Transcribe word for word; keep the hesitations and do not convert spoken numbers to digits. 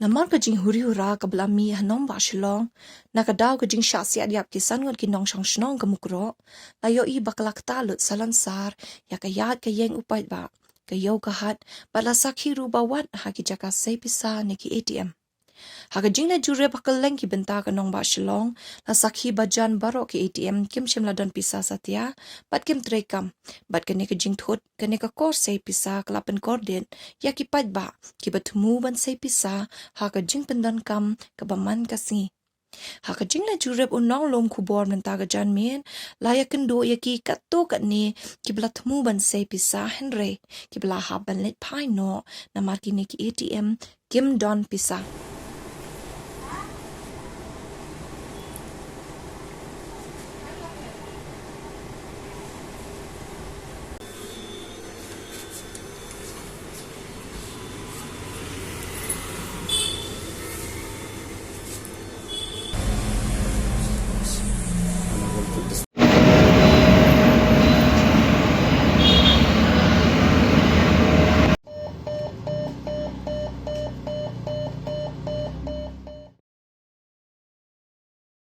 Namar ka jinghuri hura kaba la mih ha nongbah Shillong na ka daw ka jingshah siat ïap ki san ngut ki nongshong shnong ka Mukroh, la ïohi ba ka la ktah lut salansar ïa ka ïaid ka ïeng u paidbah, ka ïew ka hat, bad la sakhi ruh ba wat ha ki jaka sei pisa ne ki A T M. Ha ka jingleit jurip ha kylleng ki bynta ka nongbah Shillong, la sakhi ba jan baroh ki A T M kim shym la don pisa satia bad kim treikam, bad kane ka jingthut kane ka kor sei pisa ka la pynkordit ïa ki paidbah kiba thmu ban sei pisa ha ka jingpyndonkam kaba man ka sngi. Ha ka jingleit jurip, u nonglum khubor mynta ka janmiet la ïakynduh ïa ki katto katne kiba la thmu ban sei pisa hynrei kiba la hap ban leit phai noh namar kine ki A T M kim don pisa.